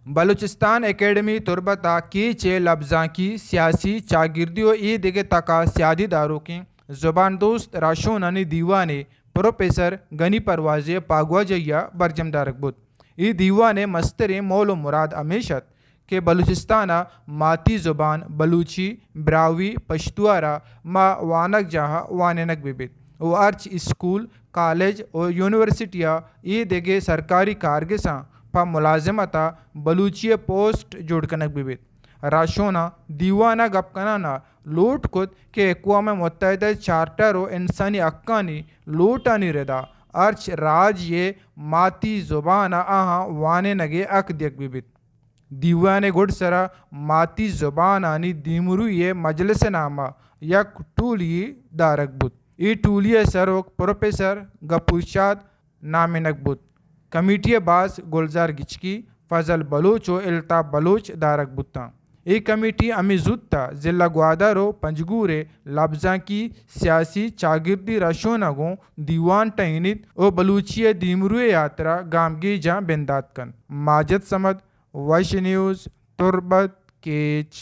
بلوچستان اکیڈمی تربت ءَ کیچ ءِ لبزانکی، سیاسی، چاگردی ءُ اے دگہ تک ءَ سیادی داروکیں زبان دوست راہشونانی دیوانے پروفیسر گنی پروازی ءِ پاگواجہی ءَ برجم دارگ بوت۔ اے دیوان ءِ مستریں مول ءُ مراد ہمیش ات کہ بلوچستان ءَ ماتی زبان بلوچی، براہوئی، پشتو ءَ را ماں وانگجاہ ءَ وانینگ بہ بیت ءُ ہرچ اسکول، کالج ءُ یونیورسٹی ءَ اے دگہ سرکاری کارگساں پہ ملازمت ءَ بلوچی ءِ پوسٹ جوڑ کنگ بہ بیت۔ راہشوناں دیوان ءَ گپ کنان ءَ لوٹ کت کہ اقوام متحدہ ءِ چارٹر ءُ انسانی حقانی لوٹانی ردا ہرچ راج ءِ ماتی زبان ءَ آہاں وانینگ ءِ حق دیگ بہ بیت۔ دیوان ءِ گڈسرا ماتی زبانانی دیمروئی ءِ مجلس ءِ نام ءَ یک ٹولی دارگ بوت۔ اے ٹولی ءِ سروک پروفیسر گپوشاد نامینگ بوت۔ کمیٹی ءِ باسک گلزار گچکی، فضل بلوچ ءُ الطاف بلوچ دارگ بوتاں۔ اے کمیٹی ہمے زوت ءَ ضلع گوادر ءُ پنجگور ءِ لبزانکی، سیاسی، چاگردی رہشوناں گوں دیوان ٹہینیت ءُ بلوچی ءِ دیمروئی ءِ ہاترا گامگیجاں بندات کنت۔ ماجد صمد، وش نیوز، تربت، کیچ۔